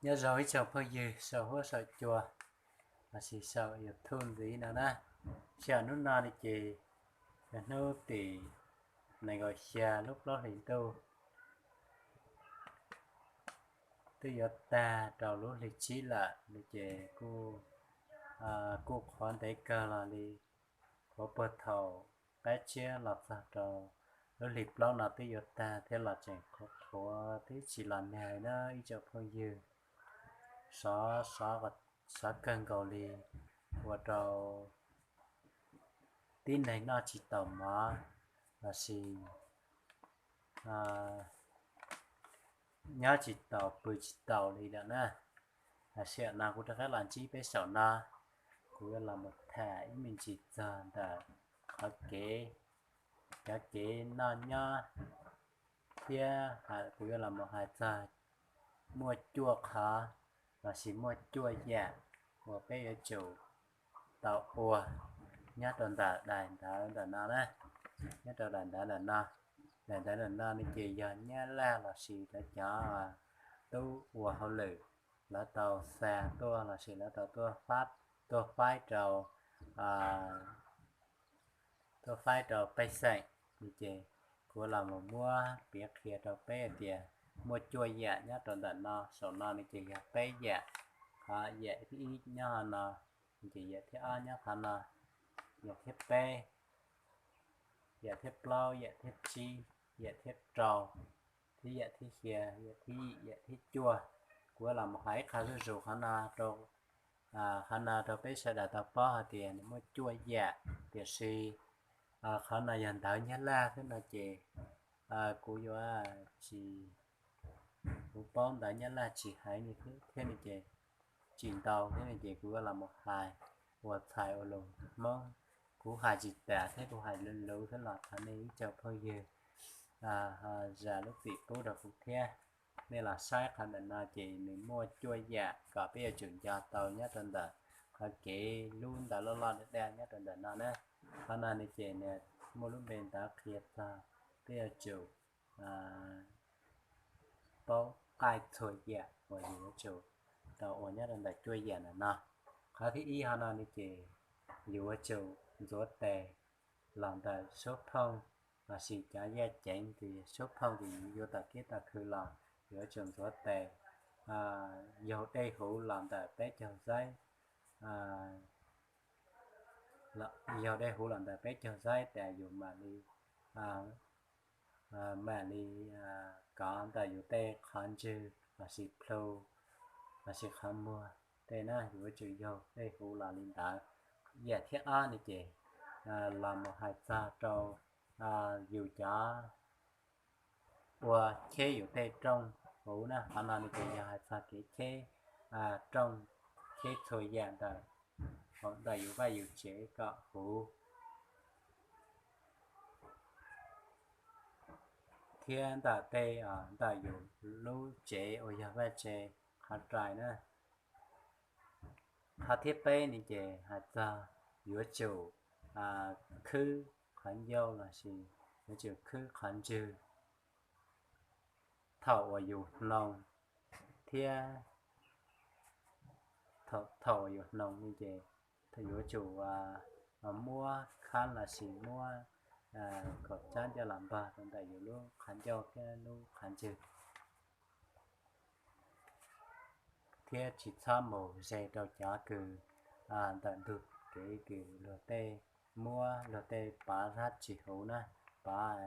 Nyob zoo ib tsoom phooj ywg saum huab saum cua lossis saum YouTube ntxiv no na. Sij hawm hnub no ne ces yog hnub tim nees nkaum xya lub plaub hlis ntuj, twb yuav tag rau lub hli tsib lawm ne ces kuj, kuj qhuav ntev kawg los li, qhuav puag thaum qab tshiab los txog rau lub hli plaub no twb yuav tag thiab los tseem qhuav qhuav twb tsis los nag na ib tsoom phooj ywg. Sov, sov kawg nkaus li, ua rau tib neeg noj tsis taus mov lossis nyob tsis taus pw tsis taus li lawm na. Sij hawm no kuv rov qab los ntsib peb saum no, kuv yuav los mus tham ib me ntsis txog ntawm qhov kev, cov kev noj nyob thiab kuv yuav los mus hais txog muaj cuaj qhov lossis muaj cuaj yam uas peb yuav tsum tau ua nyob rau ntawm daim ntawv ntawm no na, nyob rau daim ntawv ntawm no. Daim ntawv ntawm no ne ces yog Nyab Laj lossis lawv cov tub ua hauj lwm lawv tau xa tuaj lossis lawv tau tuaj, tuaj faib rau, tuaj faib rau pej xeem ne ces kuv los mus muab piav qhia rau peb hais tias muaj cuaj yam nyob rau ntawm no. Saum no ne ces yog peb yam, qhov yam thib ib nyob qhov no, ces yam thib ob nyob qhov no, yam thib peb, yam thib plaub, yam thib tsib, yam thib rau, thiab yam thib xya, yam thib yim, yam thib cuaj. Kuv los mus hais ib qho zuj zus qhov no rau, qhov no rau peb sawv daws tau paub hais tias nws muaj cuaj yam, tiam sis qhov no yog ntawv Nyab Laj thiab no ces kuv yuav tsis, kuv paub ntawv Nyab Laj tsis heev thiab ne ces tsis ntau thiab ne ces kuv yuav los mus hais ua txhais ua lus Hmoob. Kuv hais tsis tas thiab kuv hais luv luv thiab los thov nej ib tsoom phooj ywg zam lub txim pub rau kuv thiab. Nej los saib qhov ntawm no ces nws muaj cuaj yam kom peb yuav tsum nco tau nyob rau ntawm qhov kev lub ntawv loj loj daj daj nyob rau ntawm no na. Qhov no ne ces nws muaj lub npe ntawv qhia txog peb yuav tsum paub qaij txhua yam uas yus yuav tsum tau ua nyob rau ntawm cuaj yam ntawm no. Qhov thib ib qhov no ne ces yus yuav tsum ntxuav tes los ntawm suab phooj lossis cov yaj ceev ces suab phooj ces yus yuav tom kiab tom khw los yus yuav tsum ntxuav tes, yaug dej huv los ntawm peb caug xaib, yaug dej huv los ntawm peb caug xaib tas yus mam li, mam li kov ntawm yus tej qhov ntswg lossis plhu lossis qhov muag tej na, yus yuav tsum yaug dej huv los li ntawd. Yam thib ob ne ces los mus hais txog rau yus cov ua cheb yus tej rooj huv na. Qhov no ne ces yog hais txog kev cheb rooj, cheb txhua yam ntawm, ntawm yus vaj yus tsev kom huv thiab ntawm tej, ntawm yus lub tsev uas yog vaj tse qhov rais na. Qhov thib peb ne ces hais txog yuav tsum khwb qhov ncauj lossis yuav tsum khwb qhov ntswg thaum uas yus hnoos thiab thaum uas yus hnoos ne ces yuav tsum muab khab lossis muab kaum tsab ncaj los npog rau ntawm yus lub qhov ncauj thiab lub qhov ntswg, thiab tsis txhob mus ze rau cov kws ntawm ntug kev kws luag tej muab luag tej pav zab tsis huv na, pav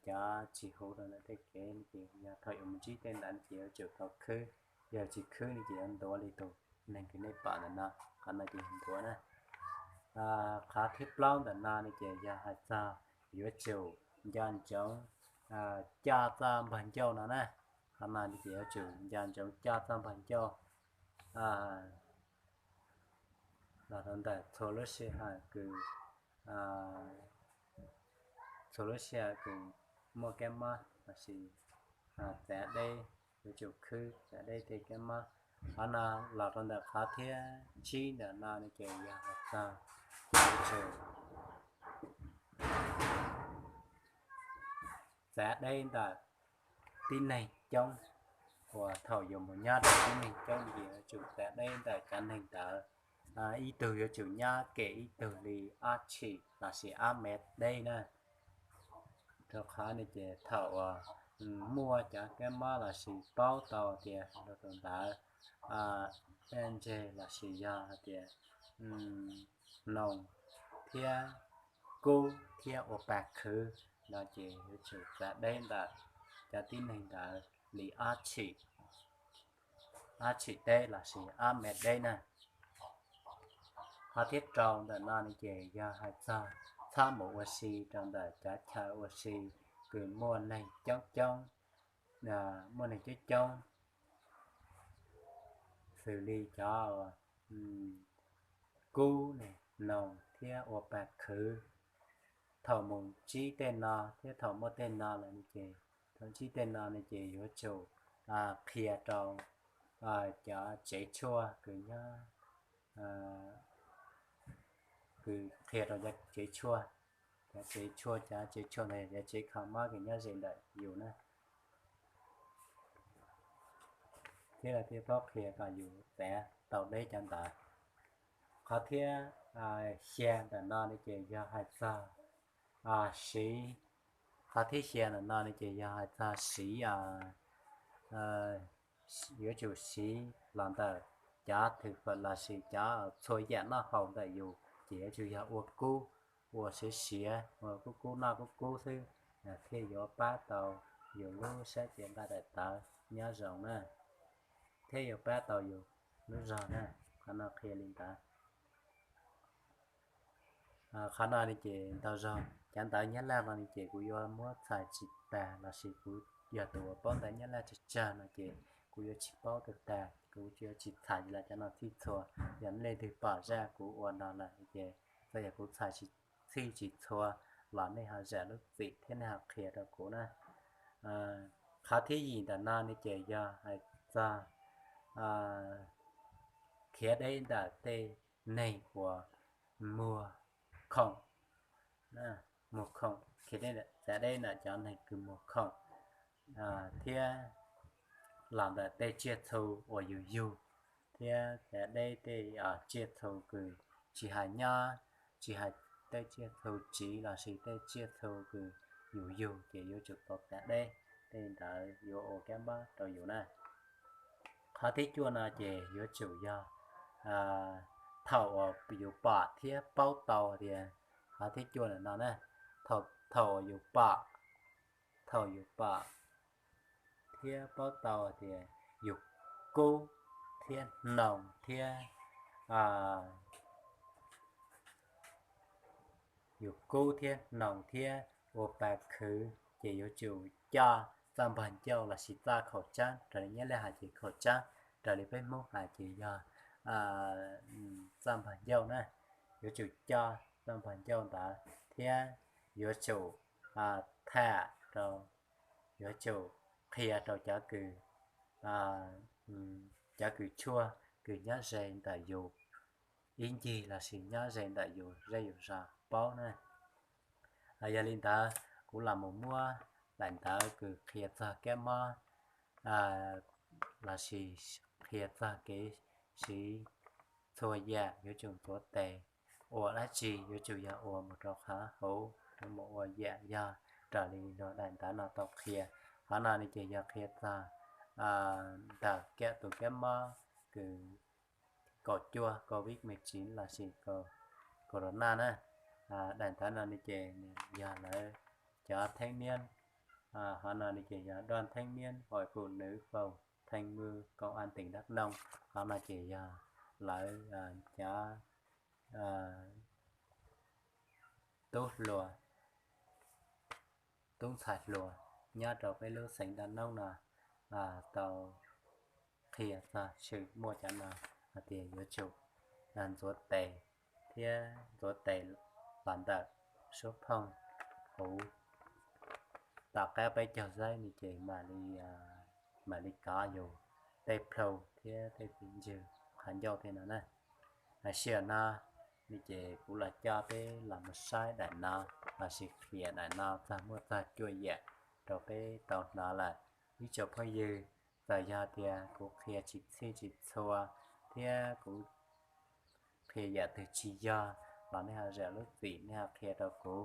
cov tsis huv rau ntawm tej kev ces yog thaum yuav mus ntsib tej ntawd ces yuav tsum tau khwb, yog tsis khwb ne ces yuav ntuav li tus neeg kws nej pom ntawm no, qhov no ces yog ntuav na. Qhov thib plaub ntawm no ne ces yog hais txog yuav tsum nco ntsoov coj txoj npog ncauj no na. Qhov no ces yuav tsum nco ntsoov coj txoj npog ncauj los rau ntawm txhua lub sij hawm kws, txhua lub sij hawm kws muaj kab mob lossis txav deb, yuav tsum khwb txav deb tej kab mob. Qhov no los rau ntawm qhov thib tsib ntawm no ne ces yog hais txog yuav tsum txav deb ntawm tib neeg coob. uas thaum yuav mus nyob rau tib neeg coob ces yuav tsum txav deb ntawm cov neeg ntawd, ib tug yuav tsum nyob kem ib tug li ob tshim lossis ob mev deb na. Rau qhov no ces thaum uas muaj cov kab mob lossis paub tau tias luag tus ntawd ntseg lossis yog hais tias noog thiab kub thiab ua pa khwv no ces yuav tsum txav deb ntawm cov tib neeg ntawd li ob tshim deb lossis ob mev deb na. Qhov thib rau ntawm no no ces yog hais txog txhob mus ua si rau ntawm cov chaw ua si kws muaj neeg coob coob, muaj neeg coob coob, xws li cov kub, noog thiab ua pa khwv. Thaum mus ntsib tej no thiab thaum muaj tej no lawm no ces, thaum ntsib tej no no ces yuav tsum qhia rau cov tsev tshuaj kws nyob, kws qhia rau cov tsev tshuaj, cov tsev tshuaj, cov tsev tshuaj ntawd yog cov tsev kho mob kws nyob ze ntawm yus na, thiab lawv thiaj paub qhia kom yus txav tau deb cov ntawd. Qhov thib xya ntawm no no ces yog hais txog siv, qhov thib xya ntawm no no ces yog hais txog siv, yuav tsum siv los ntawm cov thwm fawm lossis cov txhua yam noj haus ntawm yus ces yuav tsum yog ua kub, ua siav siav, ua kub kub noj kub kub xwb, thiaj yuav pab tau yus lub sab cev nqaij daim tawv nyob zoo na, thiab yuav pab tau yus lub zog na. Qhov no qhia li ntawd. Qhov no no ces ntau zog cov ntawv Nyab Laj no no ces kuv yuav muab txhais tsis tag lossis kuv yog tus uas paub ntawv Nyab Laj tsawg tsawg no ces kuv yuav tsis paub tag tag, kuv yuav tsis txhais li lawm cov no txhij txhua. Yog nej leej twg pom zaj kuv ua no lawm ces txawm yog kuv txhais txhij tsis txhua los nej ho zam lub txim thiab nej ho qhia rau kuv na. Qhov thib yim ntawm no no ces yog hais txog khiav deb ntawm tej neeg uas muag khoom, muag khoom, khiav deb, txav deb ntawm cov neeg kws muag khoom, thiab los ntawm tej tsiaj txhu uas yus yug, thiab txav deb tej tsiaj txhu kws tsis hais nyob, tsis hais tej tsiaj txhu tsiv lossis tej tsiaj txhu kws yus yug ces yuav tsum tau txav deb, tej ntawd yuav ua kab mob rau yus na. Qhov thib cuaj no ces yuav tsum yog thaum uas yus pom thiab paub tau tias, qhov thib cuaj ntawm no na, thaum, thaum uas yus pom, thaum yus pom thiab paub tau tias yus kub thiab hnoos thiab, yus kub thiab hnoos thiab ua pa khwv ces yuav tsum coj txoj npog ncauj lossis txoj khaum tsaab, raws li Nyab Laj hais ces khaum tsaab, raws li peb Hmoob hais ces yog txoj npog ncauj na. Yuav tsum coj txoj npog ncauj ntawd thiab yuav tsum tham rau, yuav tsum qhia rau cov kws, cov kws tshuaj kws nyob ze ntawm yus ib ncig lossis nyob ze ntawm yus zej yus zos paub na. Yog li ntawd kuv los mus muab daim ntawv kws qhia txog kab mob lossis qhia txog kev siv txhua yam yuav tsum ntxuav tes, ua dab tsi yuav tsum yog ua mus rau qhov huv, yuav mus ua yam yog raws li luag daim ntawv no tau qhia. Qhov no ne ces yog qhia txog ntawm kiag tus kab mob kws kaum cuaj Covid mười chín lossis Corona na. Daim ntawv no ne ces yog lawv cov theeb niab, qhov no ne ces yog Đoàn Thanh niên Hội Phụ Nữ Phòng Thanh Mư Công an tỉnh Đắk Nông. Qhov no ces yog lawv cov tub hluas, tub ntxhais hluas nyob rau peb lub xeev Đắk Nông no tau qhia txog tshwm muaj cov no hais tias yuav tsum ntxuav tes thiab ntxuav tes los ntawm suab phooj huv tom qab peb caug zaub ne ces mam li kov yus tej plhu thiab tej txiv ntswg qhov ncauj tej no na. Tam sim no ne ces kuv los coj peb los mus saib daim no lossis qhia daim no txog muaj txog cuaj yam rau peb tau hnov lawm. Ib tsoom phooj ywg Txawm yog tias kuv qhia tsis txhij tsis txhua thiab kuv qhia yam twg tsis yog los nej ho zam lub txim, nej ho qhia rau kuv,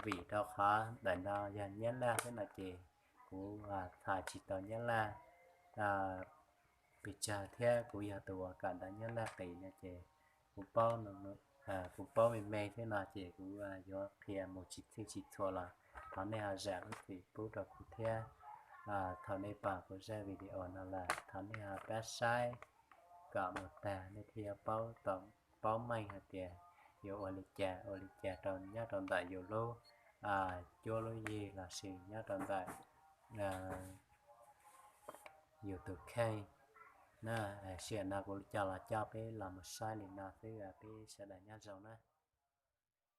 vim rau qhov ntawm no yog Nyab Laj thiab no ces kuv txhais tsis tau Nyab Laj pes tsawg thiab kuv yog tus uas kawm ntawv Nyab Laj qis no ces kuv paub, kuv paub me me thiab no ces kuv yuav qhia mus tsis txhij tsis txhua los thov nej ho zam lub txim pub rau kuv thiab. Thaum nej pom kuv zaj video no lawm thov nej ho pab saib kom mus tag nej thiaj yuav paub meej hais tias yuav ua li cas ua li cas rau nyob rau ntawm yus lub cuab lub yig lossis nyob rau ntawm yus tus kheej na. Sij hawm no kuv coj los coj peb los mus saib li no xwb, peb sawv daws nyob zoo na.